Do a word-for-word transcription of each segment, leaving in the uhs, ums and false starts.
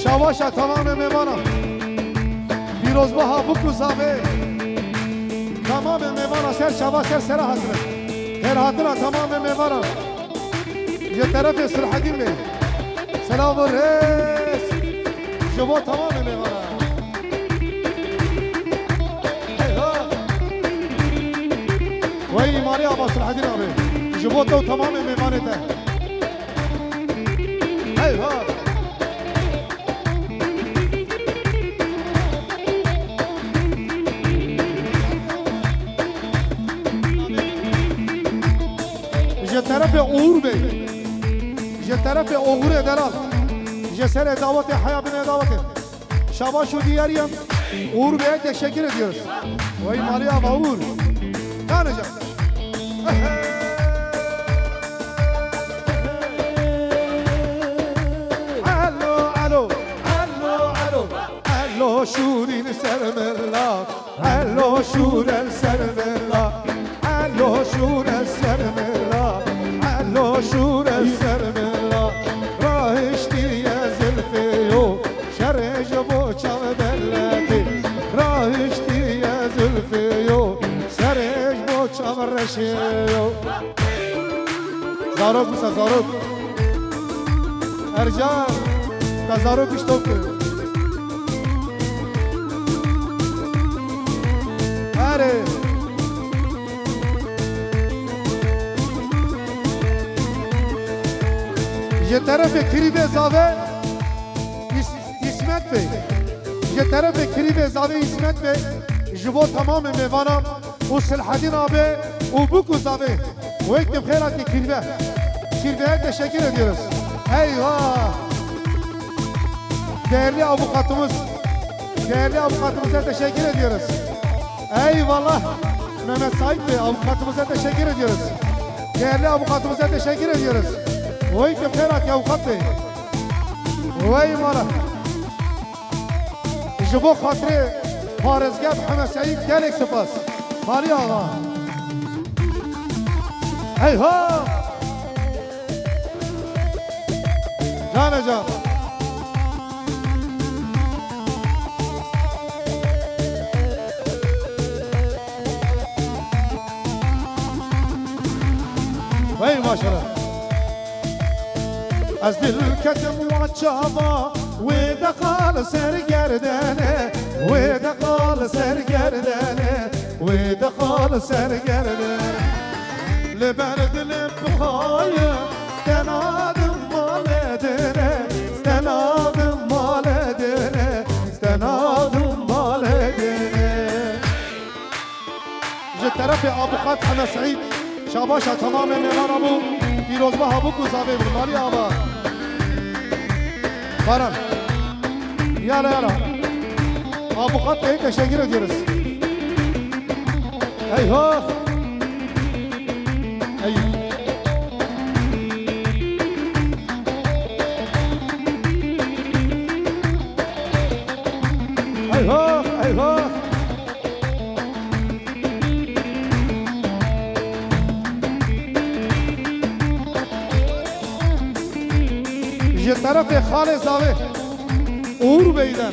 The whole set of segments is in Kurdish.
Şabaşa tamamê mêvana. Pîrozbaha Bûk û Zavê. Tamamê mêvana ser çava ser sera hatine. Her hatina tamamê mêvana. Ji terefê Silhedîn Bey. Selam û rêz. Ji bo tamamê mêvana. Hey ha. Wey Maliya Ava Silhedîn abi. Ji bo te û tamamê mêvanê te. Hey ha. Ji terefê Oğur Bey, ji terefê Oğurê Delal, ji serê dawetê heya binê dawetê. Şabaş û diyariyan Uğur Bey'e teşekkür ediyoruz. Vay Maria Vavur. Tanıca. Alo, alo, alo, alo. Elo şûrîn ser min la, elo şûr el ser min la, elo şûr el ser min la, elo şûr el ser min la. Rahiştiye zilfê yo, şerê ji bo çav beletê. Rahiştiye zilfê yo, şerê ji bo çav reşê yo. Zarok wisa zarok. Ercan, te zarok pişto kir. Erê. Ji terefê Kirîbê Zave, Îs-, Îsmet Bey. Ji terefê Kirîbê Zave Îsmet Bey, ji bo temamê mêvana û Silhedîn abi û Bûk û Zavê. Wek bi xêr hatî Kirve. Kirve'ye teşekkür ediyoruz. Eyvah! Değerli avukatımız, değerli avukatımıza teşekkür ediyoruz. Eyvallah! Mehmet Sait Bey, avukatımıza teşekkür ediyoruz. Değerli avukatımıza teşekkür ediyoruz. Wek bi xêr hatî avukat bey. Wey mala. Ji bo xatirê parêzger Mihemed Seîd gelek spas. Maliya Axa. Hey ho! Cane can. Hey maşallah. Ez dil ketim wa çava, wê de qal ser gerdene, wê de qal ser gerdene, wê de qal ser gerdene. Li ber dilim bixaye, stenadim male dine, stenadim male dine, stenadim male dine. Ji terefê abuqat Heme Seîd, şabaşa tamamê mêvana bû, pîrozbaha bûk û zavê bû, Malî Ava. Baran. Yala yala. Abuqat Bey'e teşekkür ediyoruz. Eyvah. Ey. Eyvah, eyvah. Ji terefê xalê zavê Oğur Bey'den,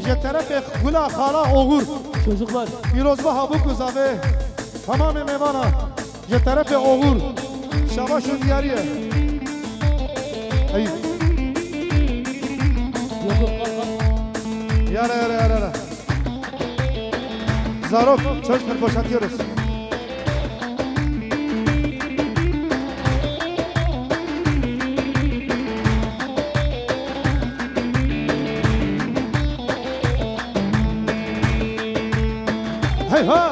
ji terefê gula xala Oğur. Çocuklar. Pîrozbaha bûk û zavê, tamamê mêvana, ji terefê Oğur. Şabaş û diyariye. Ey. Yok, yok, kalk, kalk. Yara, yara, yara, yara. Zarok, çocuklar boşaltıyoruz. Hey ha!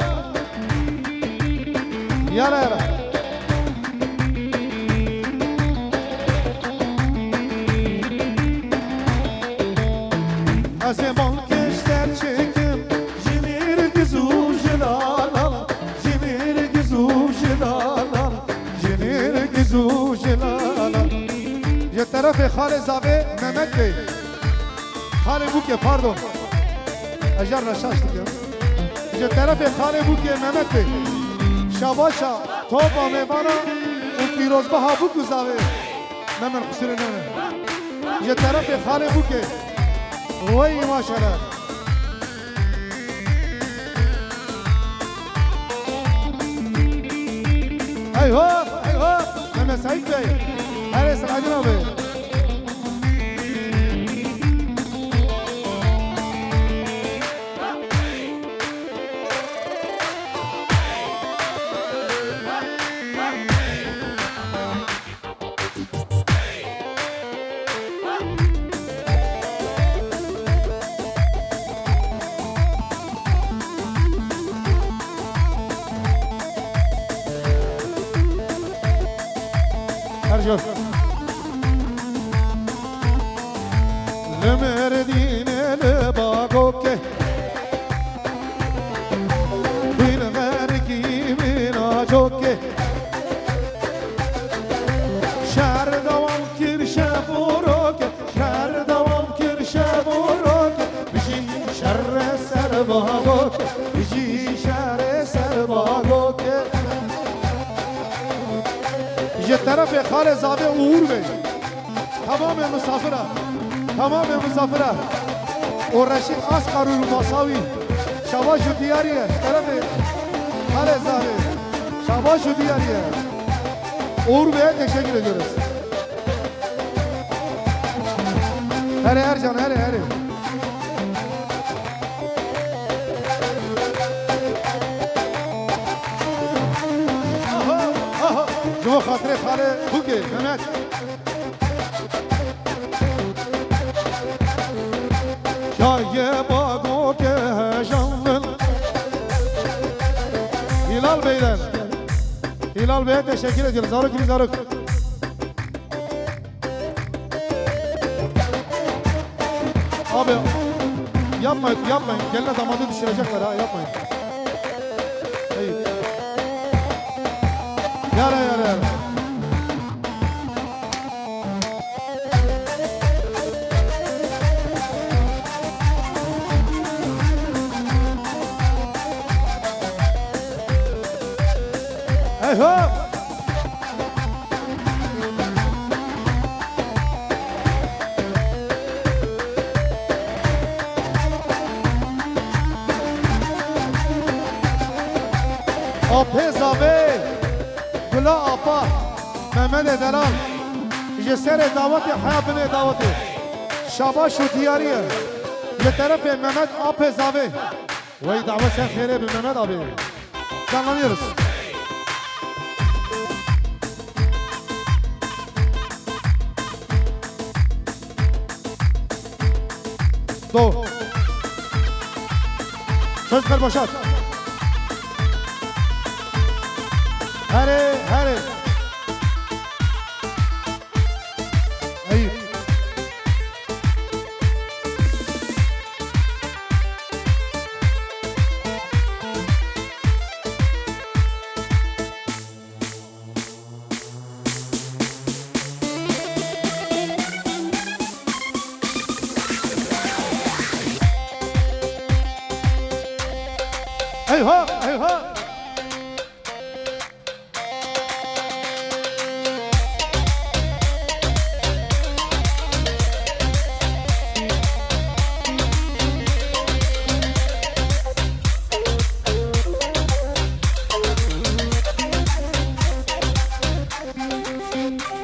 Yara yara. Ez ê bankê ji ser çêkim, ji nêrgiz û ji lalan, ji nêrgiz û ji lalan, ji nêrgiz û ji lalan. Ji terefê xalê zavê Mehmet Bey. Xalê bûkê, pardon. Ez jar re şaş dikim. Ji terefê xalê bûkê Mehmet Bey. Şabaşa topa mêvana û pîrozbaha bûk û zavê. Memen qusûrê nene. Ji terefê xalê Bûkê. Wey maşallah. Hey ho, hey ho. Mehmet Sait Bey. Her Selahattin abi. Her jor. Li Mêrdînê li Bagokê. Xwîn xerikî min a cokê. Şer dewam kir şev û rokê. Şer dewam kir şev û rokê. Bijî şerê ser Bagokê. Bijî şerê ser Bagokê. Ji terefê xalê Zavê û Uğur Bey. Tamamê misafira. Tamamê misafira. O Reşîd Asqar û masa wî. Şabaş û diyarî ye. Terefê xalê Zavê. Şabaş û diyarî ye. Uğur Bey'e teşekkür ediyoruz. Hele Ercan, hele, hele. Aha, aha. Ji bo xatirê xalê Bûkê, Mehmet. Çayê Bagokê hejan min. Hilal Bey'den. Hilal Bey'e teşekkür ediyoruz. Zarok gibi zarok. Abi yapmayın, yapmayın. Gelin damadı düşürecekler ha, yapmayın. Hey. Yara, yara, yara. Hey ho! Apê Zavê, Gula Apa, Mehmedê Delal, ji serê dawetê heya binê dawetê. Şabaş û diyarî ye. Ji terefê Mehmet Apê Zavê. Wey davet ser xêrê bi Mehmet abi. Canlanıyoruz. Do. Söz ver boşalt. Hare, hare. Eyüp. Eyha, eyha.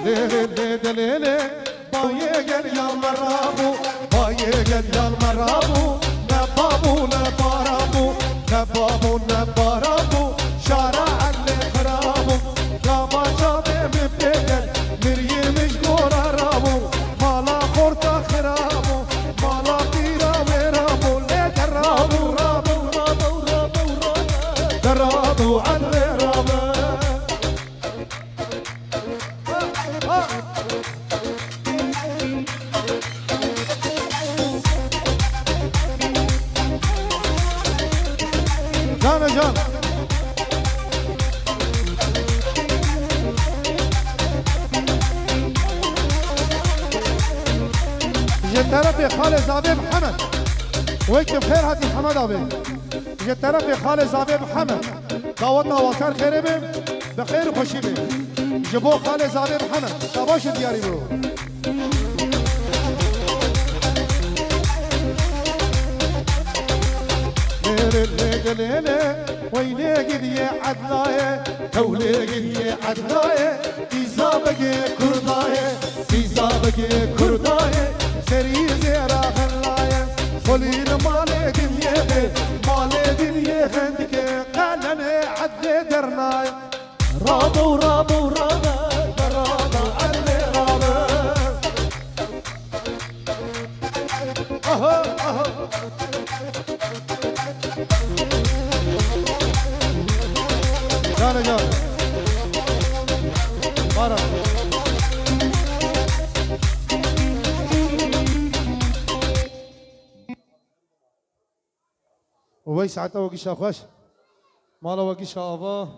Lê, lê, lê, de, lê, lê. Bayê gel yal me rabû, bayê gel yal me rabû, ne babû ne bara bû, ne babû ne bara bû, şara elê xira bû. Gava çavê min pê gel, miriyê min ji gora rabû, mala xorta xira bû, mala pîra wê rabû, lê de rabû, rabû, rabû, rabû, rabû, de rabû, elê rabû. Can can. Ji terefê xalê Zavê Mihemed. Wekî xêr hatî Hemed abi. Ji terefê xalê Zavê Mihemed, daweta wan ser xêrê be, bi xêr û xweşî be. Ji bo xalê Zavê Mihemed, şabaş û diyarî biro. Lêlê, weylê gidiyê edlayê, tewlê gidiyê edlayê, dîza begê kurdayê, dîza begê kurdayê, serî zêra xelayê. Xolî li malê din yê bê, malê din yê xendikê, qelemê edlê dernayê. Rabe û rabe û rabe, berabe edlê rabe. Aha, aha. Canê can. Bara. Û wey saeta we gişa xweş. Mala we gişa ava.